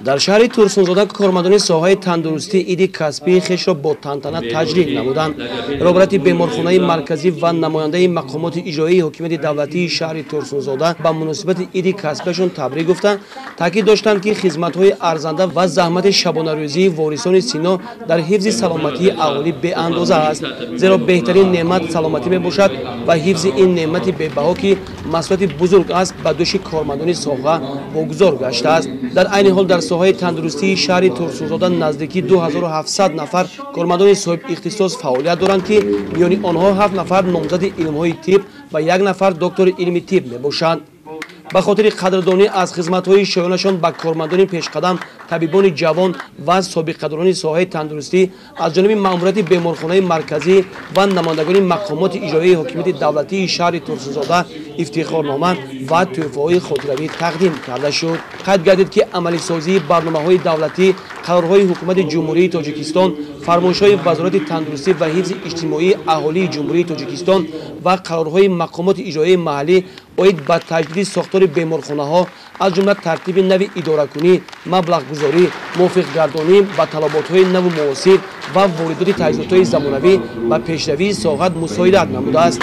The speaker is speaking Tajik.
Дар шаҳри Турсунзода кормандони соҳаи тандурустӣ иди касбии хешро бо тантана таҷлил намуданд. Роҳбарати беморхонаи марказӣ ва намояндаи мақомоти иҷроии ҳокимияти давлатии шаҳри Турсунзода ба муносибати иди касбиашон табрик гуфта, таъкид доштанд, ки хизматҳои арзанда ва заҳмати шабонарӯзии ворисони Сино дар ҳифзи саломатии аҳолӣ беандоза аст, зеро беҳтарин неъмат саломатӣ мебошад ва ҳифзи ин неъмати бебаҳо, ки масъулияти бузург аст, ба дӯши кормандони соҳа вогузор гаштааст. Дар айни ҳол дар соҳаи тандурустии шаҳри Турсунзода наздики 2700 нафар кормандони соҳибихтисос фаъолият доранд, ки миёни онҳо 7 нафар номзади илмҳои тиб ва 1 нафар доктори илми тиб мебошанд. Ба хотири қадрдонӣ аз хизматҳои шоёнашон ба кормандони пешқадам, табибони ҷавон ва собиқадорони соҳаи тандурустӣ аз ҷониби маъмурияти беморхонаи марказӣ ва намояндагони мақомоти иҷроии ҳокимияти давлатии шаҳри Турсунзода ифтихорнома ва тӯҳфаҳои хотиравӣ тақдим карда шуд. Қайд гардид, ки амалисозии барномаҳои давлатӣ, қарорҳои ҳукумати Ҷумҳурии Тоҷикистон, фармоишҳои Вазорати тандурустӣ ва ҳифзи иҷтимоии аҳолии Ҷумҳурии Тоҷикистон ва қарорҳои мақомоти иҷроии маҳаллӣ оид ба таҷдиди сохтори беморхонаҳо, аз ҷумла тартиби нави идоракунӣ, маблағгузорӣ, мувофиқгардонӣ ба талаботҳои наву муосир ва воридоти таҷҳизотҳои замонавӣ ба пешравии соҳат мусоидат намудааст.